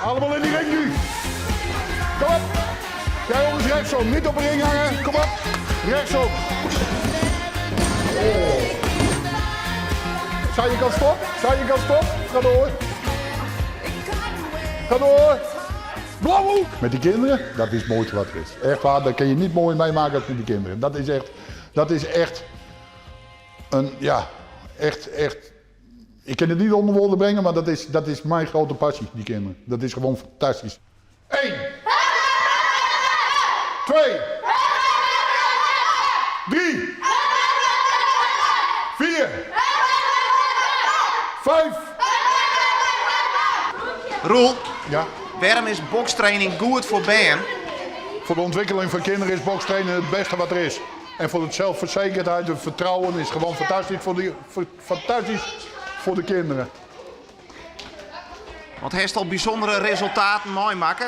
Allemaal in die ring nu. Kom op. Jij jongens rechtsom, niet op de ring hangen. Kom op. Rechtsom. Oh. Zei je kan stop? Zei je kan stop? Ga door. Ga door. Blauwe hoek. Met die kinderen, dat is het mooiste wat er is. Echt waar, dat kun je niet mooi meemaken als met die kinderen. Dat is echt, dat is echt een, ja, echt, echt. Ik kan het niet onder woorden brengen, maar dat is mijn grote passie, die kinderen. Dat is gewoon fantastisch. 1, 2, 3, 4, 5. Roel, Ja? waarom is bokstraining goed voor bern? Voor de ontwikkeling van kinderen is bokstrainen het beste wat er is. En voor het zelfverzekerdheid, het vertrouwen is gewoon fantastisch voor, die, voor, fantastisch voor de kinderen. Want heeft al bijzondere resultaten mooi maken?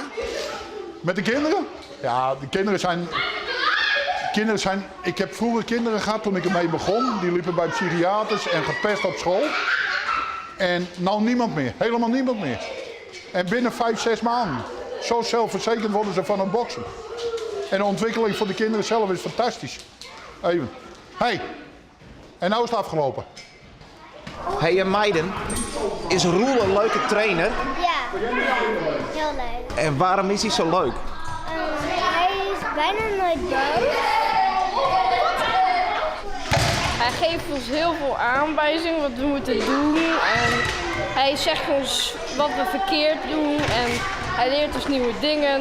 Met de kinderen? Ja, de kinderen zijn... Kinderen zijn... Ik heb vroeger kinderen gehad toen ik ermee begon. Die liepen bij psychiaters en gepest op school. En nou niemand meer. Helemaal niemand meer. En binnen 5, 6 maanden. Zo zelfverzekerd worden ze van het boksen. En de ontwikkeling voor de kinderen zelf is fantastisch. Even. Hey. En nou is het afgelopen. Hey en meiden, is Roel een leuke trainer? Ja, heel leuk. En waarom is hij zo leuk? Hij is bijna nooit boos. Hij geeft ons heel veel aanwijzingen wat we moeten doen. En hij zegt ons wat we verkeerd doen. En hij leert ons nieuwe dingen.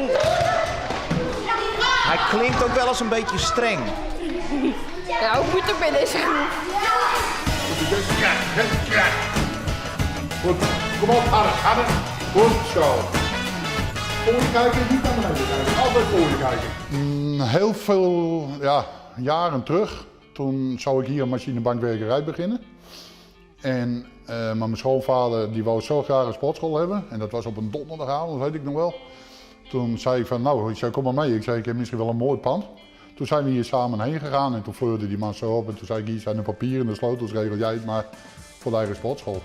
Hij klinkt ook wel eens een beetje streng. Ja, hoe moet ook bij deze groep? Goed, kom op, harder, harder. Goed zo. Voor je kijken, niet naar beneden kijken. Altijd voor je kijken. Heel veel, ja, jaren terug, toen zou ik hier een machinebankwerkerij beginnen. Maar mijn schoonvader die wou zo graag een sportschool hebben. En dat was op een donderdagavond, dat weet ik nog wel. Toen zei ik van, nou, ik zei, kom maar mee. Ik zei, ik heb misschien wel een mooi pand. Toen zijn we hier samen heen gegaan en toen fleurde die man zo op. En toen zei ik, hier zijn de papieren en de sleutels, regel jij het maar voor de eigen sportschool.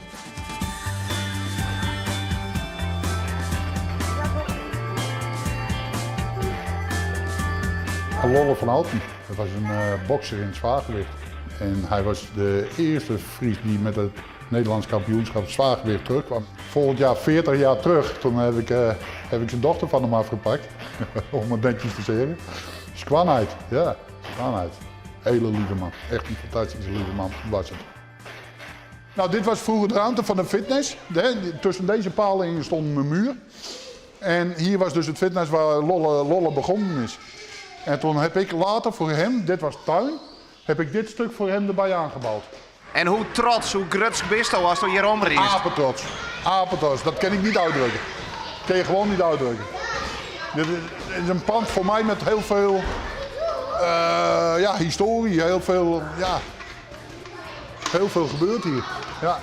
Lolle van Houten, dat was een bokser in het zwaargewicht. En hij was de eerste Fries die met het Nederlands kampioenschap zwaargewicht terugkwam. Volgend jaar, 40 jaar terug, toen heb ik zijn dochter van hem afgepakt. Om het netjes te zeggen. Skwanheid, ja, skwanheid. Hele lieve man, echt een fantastische lieve man was het. Dit was vroeger de ruimte van de fitness. Tussen deze palen in stond een muur. En hier was dus het fitness waar Lolle begonnen is. En toen heb ik later voor hem, dit was tuin, heb ik dit stuk voor hem erbij aangebouwd. En hoe trots, hoe grutsk bist du als du hier omriest? Apetrots, apetrots, dat kan ik niet uitdrukken. Dat kan je gewoon niet uitdrukken. Dit is een pand voor mij met heel veel historie, heel veel, ja, heel veel gebeurt hier. Ja.